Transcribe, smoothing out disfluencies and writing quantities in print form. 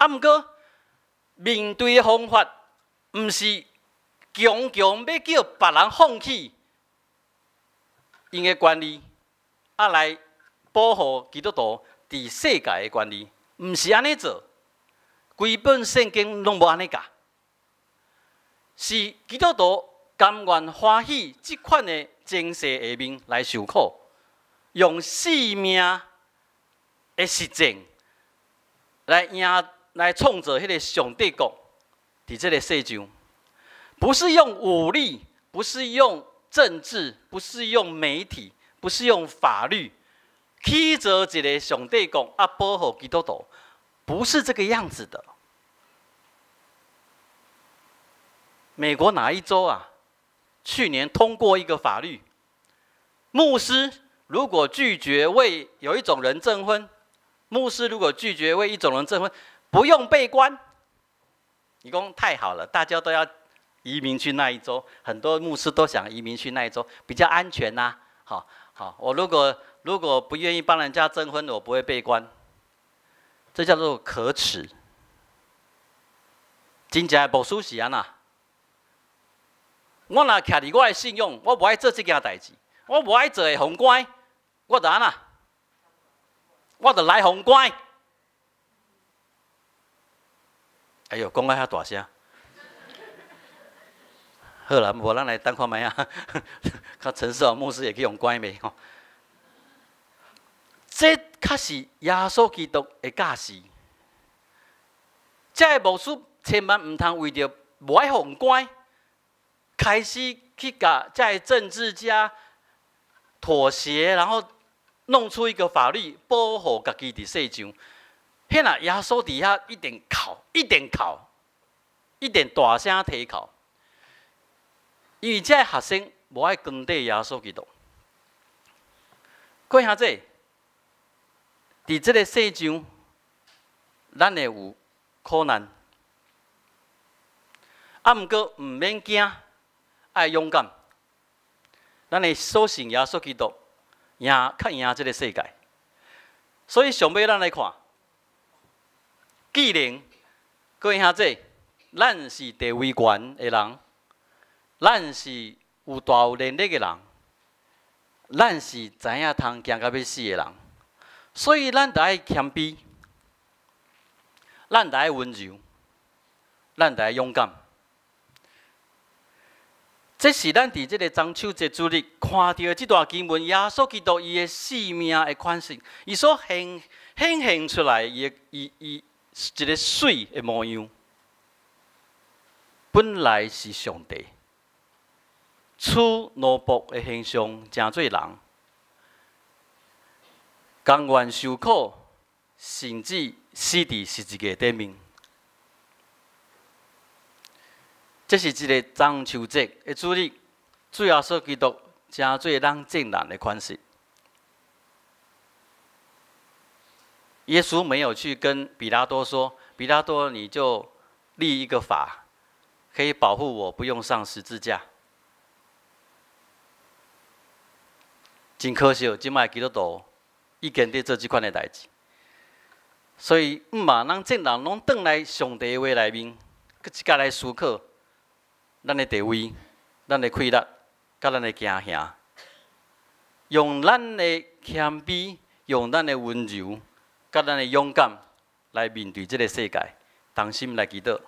啊，毋過面對的方法，毋是強強欲叫別人放棄𪜶的權利，啊來保護基督徒佇世界的權利，毋是按呢做。規本聖經攏無按呢教，是基督徒甘願歡喜這款的情勢下面來受苦，用性命的實踐來贏，來創造彼个上帝國佇這个世上，不是用武力，不是用政治，不是用媒體，不是用法律，去造一个上帝國啊，保護基督徒，不是這個樣子的。美國哪一州啊？去年通過一個法律，牧師如果拒絕為有一種人證婚，牧師如果拒絕為一種人證婚，不用被關。你講太好了，大家都要移民去那一州，很多牧師都想移民去那一州，比較安全吶。好，好，我如果不願意幫人家證婚，我不會被關。這叫做可恥。真正的牧師是按怎？我若徛佇我的信仰，我無愛做這件代誌，我無愛做會予關，我就按怎？我就來予關。哎喲，講甲遐大聲，好啦，無咱來等看覓啊？看陳世豪牧師會去予關袂吼？這確是耶穌基督的教示。這个牧師千萬毋通為著無愛予關，開始去共這个政治家妥協，然後弄出一個法律保護家己佇世上。彼若耶穌佇遐一定哭，一定哭，一定大聲啼哭，因為這个學生無愛跟綴耶穌基督。各位兄弟，佇這个世上，咱會有苦難，啊，毋過毋免驚，愛勇敢。咱的所信耶穌基督贏較贏這个世界，所以上尾咱來看。既然各位兄弟，咱是地位懸的人，咱是有大有能力的人，咱是知影通驚甲欲死的人，所以咱著愛謙卑，咱著愛溫柔，咱著愛勇敢。這是咱佇這个中秋節主日看著的這段經文，耶穌基督伊的生命的款式，伊所顯顯現出來，伊的伊伊一个媠的模樣，本來是上帝，取奴僕的形象，成做人，甘願受苦，甚至死佇十字架頂面。這是一个中秋節的主日，主耶穌基督成做咱眾人的款式。耶穌沒有去跟彼拉多說：“彼拉多，你就立一個法，可以保護我不用上十字架。”真可惜，這擺基督徒已經佇做這款的代誌。所以，毋嘛，咱眾人攏轉來上帝的話內面，閣一擺來思考咱的地位、咱的氣力、佮咱的驚嚇，用咱的謙卑，用咱的溫柔，佮咱的勇敢來面對這个世界，同心來祈禱。